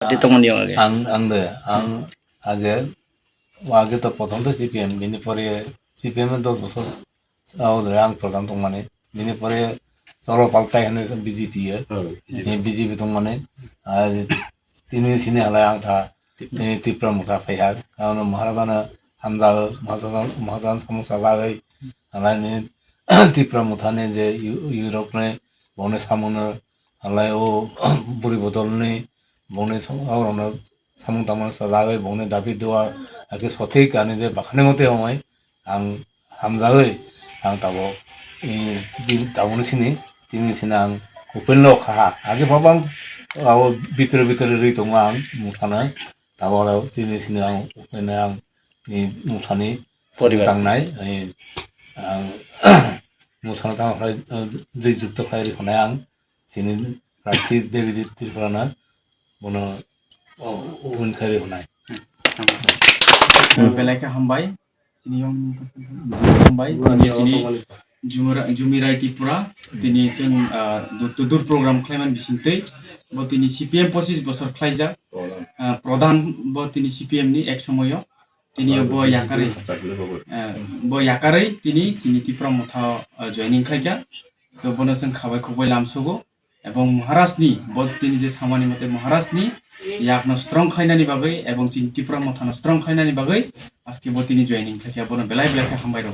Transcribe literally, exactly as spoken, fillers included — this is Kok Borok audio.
Tei tongmani yong age. Ang, ang de, ang age, age to prothom to C P M, bini pore C P M dos bosor, o de ang prodhan tongmani. Bini pore cholo paltai hwnwi B J P ye. Hmm. Eh, B J P tongmani. Ar tini sini halai ang tha, eh, Tipra Motha phaiha. Karon Maharajano hamjao, Maharajano, Maharajano samung sajagwi. Halai ni Tipra Mothani je yu-, yurok ni bongni samungno halai o bwrwi bodolni bongni song-, aborokno samung tangmani sajagwi bongni dabi dua ake sothik ani je bakhani mote hwnwi ang hamjagwi ang tabok, i, bini tabokni sini tini sini ang open lo kha ha. Age babang abo bitore bitore rwi tongo ang Mothano. Tabok tini sini ang open ang, i, Mothani Poribar. Tangnai, i, ang Mothano tang khlai, eh, jwi jukto khlai rwi hwnai ang chini prarthi Debijit Tripurano bono, o, o, win khlai rwi hwnai. Hmm. Belai khe hambai. Tini yong hambai. Tini chini Jumira-, Jumirai Tripura. Tini chwng, ah, dur to dur program khlaimani bisingtwi. Bo tini C P M pochis bosor khlaijak. Ah, prodhan bo tini C P M ni ek somoyo. Tini bo yakarwi, eh, bo yakarwi tini chini Tipra Motha, eh, joining khlaikha. To bono chwng khabai khukbai lamsugo. Ebong Maharajni, bo tini je samani mote Maharajni yakno strong khlainani bagwi ebong chini Tipra Mothano strong khlainani bagwi aske bo tini joining khlaikha. Bono belai belai khe hambai rw.